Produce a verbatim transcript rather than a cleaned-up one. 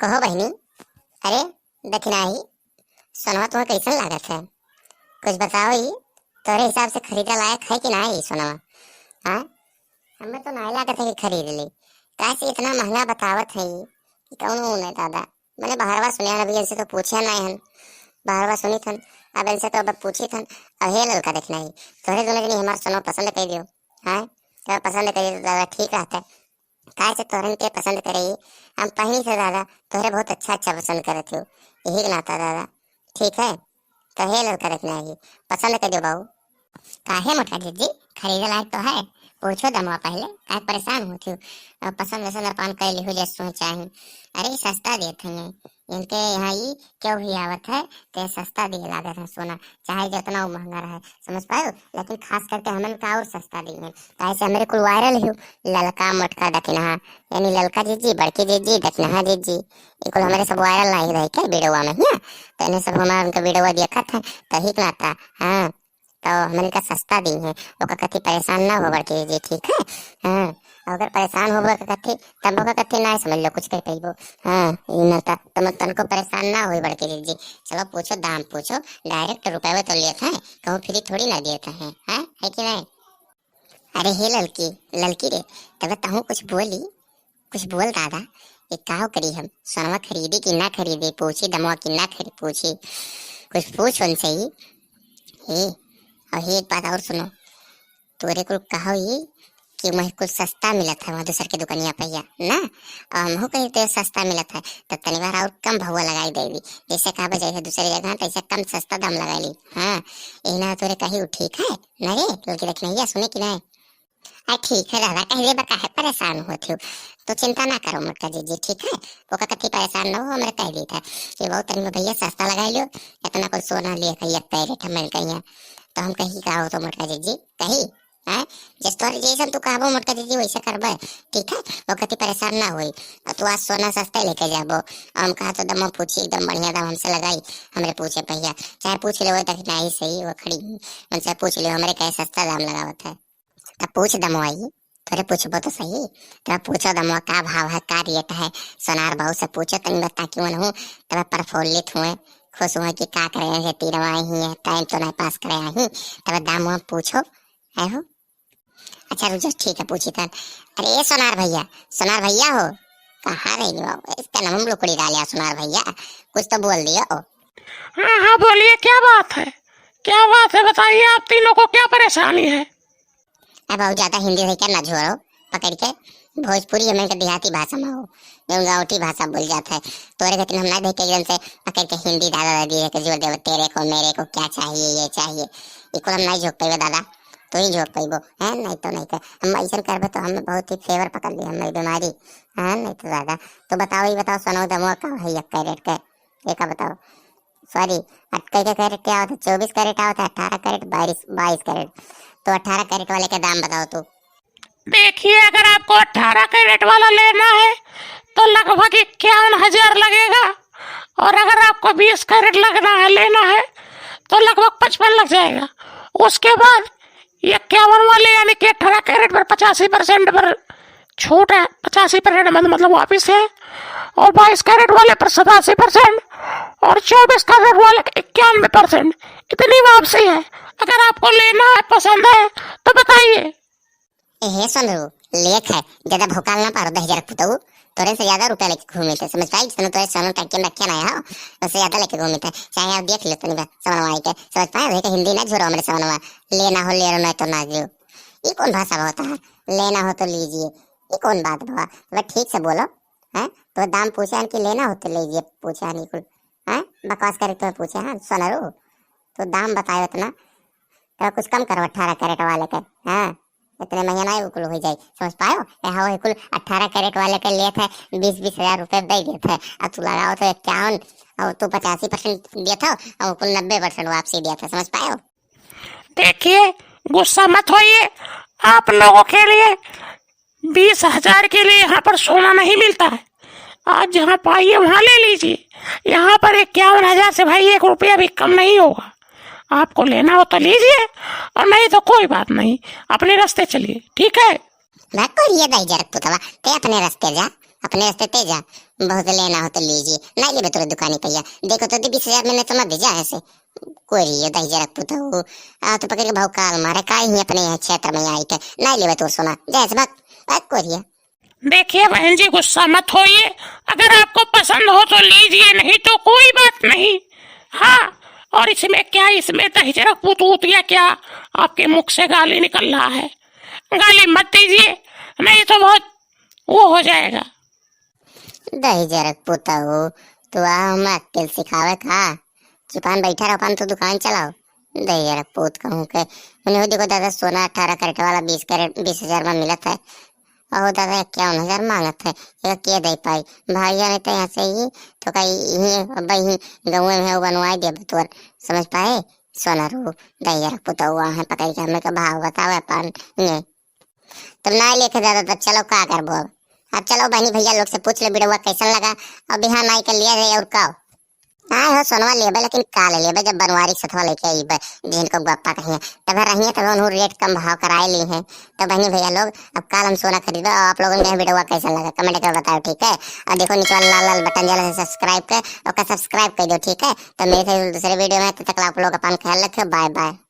कहो बहिनी, अरे दखिनहा, सोनवा तुहा कैसन लागत है? कुछ बताओ, ई तोरे हिसाब से खरीदे लायक है कि ना ई सोनवा? हाँ, हमें तो ना लागत है कि खरीद ली, काहे से इतना महंगा बतावत है ई कि कौनो नहीं दादा। मैंने बहरवा सुने हन, अभी इनसे तो पूछे नहीं हन, बहरवा सुनी थन, अब इनसे तो अब पूछी थन। अब हे ललका दखिनहा, तोहरे दोनों जनी हमार सोनवा पसंद कर दियो, हाँ, तो पसंद कर दियो तो दादा ठीक रहता है। काहे से तोहरन के पसंद करे ही, हम पहिनी से दादा तोहरे बहुत अच्छा अच्छा पसंद करत हो, यही के नाता दादा, ठीक है? तो हे ललका दखिनहा, पसंद कर दियो बाबू। काहे मोटका जिज्जी, खरीदे लायक तो है, पूछो दमवा पहले, काहे परेशान होत हो? अब पसंद वसंद अपन कर लिहो जैसो चाही। अरे सस्ता देत हैं, इनके यहाँ ई क्यों भी आवत है, ते सस्ता दिए लागत है सोना, चाहे जितना वो महंगा रहे, समझ पायो? लेकिन खास करके हमन का और सस्ता दिए हैं, काहे से हमरे कुल वायरल हो, ललका मोटका दखिनहा, यानी ललका जिज्जी, बड़की जिज्जी, दखिनहा जिज्जी, ई कुल हमरे सब वायरल नहीं रहे क्या वीडियो में, हाँ? तो इन्हें सब हमारा उनका वीडियो देखत है, तो ही के नाता, हाँ। तो हमन का सस्ता दी है, ओका कथी परेशान ना हो बड़की जिज्जी, ठीक है? हाँ, अगर परेशान होबो का कथी, तब ओका कथी ना समझ लो, कुछ कह पाइबो। हाँ, ई ना त-, तुम तनको परेशान ना होई बड़की जिज्जी। चलो पूछो, दाम पूछो, डायरेक्ट रुपये तो लेत हैं, कहूँ फ्री थोड़ी ना देत हैं, हाँ, है कि नहीं? अरे हे ललकी, ललकी रे, तब तहूँ कुछ बोली, कुछ बोल दादा, ये काहो करी हम, सोनवा खरीदी कि ना खरीदी, पूछी दमवा कि ना खरी-, पूछी, कुछ पूछ उनसे ही। हे, और हे एक बात और सुनो, तोरे कुल कहो ये कि वहीं कुछ सस्ता मिलत है वहाँ दूसर के दुकानिया पहिया ना, और हमहू कही तो सस्ता मिलत है, तब तनी बार और कम भौवा लगाई देवी, जैसे कहा बजाई है दूसरी जगह, तैसे कम सस्ता दाम लगाई ली। हाँ, यही ना तोरे कही उ ठीक है ना रे, ललकी दखिनहा, सुने कि नहीं? आ, ठीक है दादा, कह देबा, काहे परेशान होत हो? तो चिंता ना करो मोटका जिज्जी, ठीक है? ओका कथी परेशान ना हो, हमरे कह दी था कि बहुत तनी में भैया सस्ता लगा लियो, इतना कुल सोना लिए कही एक कैरेट हमन कहिया। तो हम कही का हो तो मोटका जिज्जी, कही, हैं? जिस तोरे जैसन तू कहबो मोटका जिज्जी वैसे करबे, ठीक है? वो कथी परेशान ना होई। और तू आज सोना सस्ता लेके जाबो, और हम कहा तो दम पूछी, एकदम बढ़िया दाम हमसे लगाई, हमरे पूछे पहिया, चाहे पूछ लेवे दखिनहा ही सही, वो खड़ी, उनसे पूछ लियो, हमरे कहे सस्ता दाम लगावत है। तब पूछ दमवा ई, तोरे पूछबो तो सही। तब पूछो दमवा का भाव है, का रेट है, सोनार बाबू से पूछो तनी बता कि उनहू तब प्रफुल्लित हुए, खुश हुए कि का करे हैं तीनवा ही है, टाइम तो नहीं पास करे ही, तब दामवा पूछो, है हो। अच्छा रुक जा, ठीक है पूछी तन। अरे ए सोनार भैया, सोनार भैया हो, कहाँ रह गए हो? इसका नाम हम लोग कुड़ी डालिया सोनार भैया, कुछ तो बोल दियो। हाँ हाँ बोलिए, क्या बात है, क्या बात है, बताइए आप तीनों को क्या परेशानी है? अब बहुत ज्यादा हिंदी से क्या ना झोरो पकड़ के, भोजपुरी हमन के देहाती भाषा में हो, जौन गाँवटी भाषा बोल जात है। तोरे खातिर हम ना देख के एकदम से पकड़ के हिंदी दादा दादी के जोर देबो, तेरे को मेरे को क्या चाहिए, ये चाहिए, ई कुल हम नहीं झोंक पाइबे दादा, तू ही झोंक पाइबो, हैं? नहीं तो नहीं कर, हम ऐसन करबे तो हम बहुत ही फेवर पकड़ ली, हमारी बीमारी, हैं? नहीं तो दादा, तो बताओ, ये बताओ, सोनवा दमवा का है एक कैरेट के, ये का बताओ? सॉरी, अट-, कै, कै कैरेट क्या होता है? चौबीस कैरेट होता है, अठारह कैरेट, बाईस, बाईस कैरेट। तो अठारह कैरेट वाले का दाम बताओ तो। देखिए, अगर आपको अठारह कैरेट वाला लेना है तो लगभग इक्यावन हजार लगेगा, और अगर आपको बीस कैरेट लगना है, लेना है, तो लगभग पचपन लग जाएगा। उसके बाद इक्यावन वाले यानी कि अठारह कैरेट पर पचासी परसेंट पर छूट है, पचासी परसेंट मतलब, मतलब वापस है, और बाईस कैरेट वाले पर सतासी परसेंट और चौबीस कैरेट वाले इक्यानवे परसेंट, इतनी वापसी है। अगर आपको लेना है, पसंद है तो बताइए। ए हे सोनरू, लेत है, ज्यादा भौकाल ना पारो, दहिजरा के पुतऊ, तोरे से ज्यादा रुपया लेके घूमे थे, समझ पाई? जितना तोरे सोनू टंकी में रखे ना हो, उससे ज्यादा लेके घूमे थे। चाहे आप देख लो तनी बा, समनवा आई के, समझ पाए? वही के हिंदी ना झोरो हमरे समनवा, लेना हो ले लो, नहीं तो ना दियो। ई कौन भाषा होता है? लेना हो तो लीजिए, ई कौन बात भवा? अबे ठीक से बोलो, हैं? तो दाम पूछे हन कि लेना हो तो लीजिए, पूछे हन ई कुल, हैं? बकवास करे तो पूछे हन, सोनरू, तो दाम बताए उतना, तो कुछ कम करो अठारह कैरेट वाले के, हाँ? इतने महीना ही कुल हो जाए, समझ पायो? ए, हाँ, वही कुल अठारह कैरेट वाले के लेत है, बीस बीस हजार रुपये दे देत है, अब तू लगाओ तो इक्यावन, और तू पचासी परसेंट दिया था, और कुल नब्बे परसेंट वापसी दिया था, समझ पायो? देखिए, गुस्सा मत होइए, आप लोगों के लिए बीस हजार के लिए यहाँ पर सोना नहीं मिलता है। आप जहाँ पाइए वहाँ ले लीजिए। यहाँ पर इक्यावन हजार से भाई एक रुपया भी कम नहीं होगा। आपको लेना हो तो लीजिए, और नहीं तो कोई बात नहीं, अपने रास्ते चलिए, ठीक है? मैं कोई ये दाई जरक पुतवा, ते अपने रास्ते जा, अपने रस्ते ते जा, बहुत लेना हो तो लीजिए, नाहीं लेबे तोरे दुकानी कहिया। देखो तो दे बीस हजार में नहीं तो मत दे जा ऐसे। कोरिया दहिजरक पुतहू, आ तो पकड़ के भौकाल मारे, का ही अपने यहाँ क्षेत्र में आई के, नाहीं लेबे तोर सोना, जा ऐसे भाग, भाग कोरिया। देखिए बहन जी, गुस्सा मत होइए, अगर आपको पसंद हो तो लीजिए, नहीं तो कोई बात नहीं। हाँ, और इसमें क्या, इसमें दहिजरक पूत वूत या क्या आपके मुख से गाली निकल रहा है? गाली मत दीजिए, नहीं तो बहुत वो हो जाएगा। दहिजरक पुतहू, तू आ हमें अक्ल सिखावे का? चुपान बैठा रहो, अपन तू दुकान चलाओ। दहिजरक पूत कहूँ के, उन्हें देखो दादा, सोना अठारह कैरेट वाला बीस कैरेट, बीस हजार में मिलत है। अहो दादा, इक्यावन हजार मांगत है, ये के दे पाई? भाई जाने तो यहाँ से ही, तो कहीं यहीं, अब यहीं गाँव में है, वो बनवाई दे तोर, समझ पाए? सोना रू, दहिजरक पुतहुआ है, पकड़ के हमें के भाव बतावे अपन, ये। तब ना लेके दादा, तब चलो का करबो अब? अब चलो बहनी भैया लोग से पूछ लो बिड़वा कैसन लगा, और बिहान आई के लिया जाए और का। हाँ हो सोनवा लेबे, लेकिन काल लेबे, जब बनवारी सथवा लेके आईबे, जिनको गप्पा कहिए, तब रहिए, तब उन्हों रेट कम भाव कराए ली है। तो बहनी भैया लोग, अब काल हम सोना खरीदबे, और आप लोगन के बिड़वा कैसन लगा, कमेंट कर बताओ, ठीक है? और देखो नीचे वाला लाल लाल बटन जला से सब्सक्राइब कर, ओका सब्सक्राइब कर दो, ठीक है? तो मिलते हैं दूसरे वीडियो में, तब तक आप लोग अपन ख्याल रखियो, बाय बाय।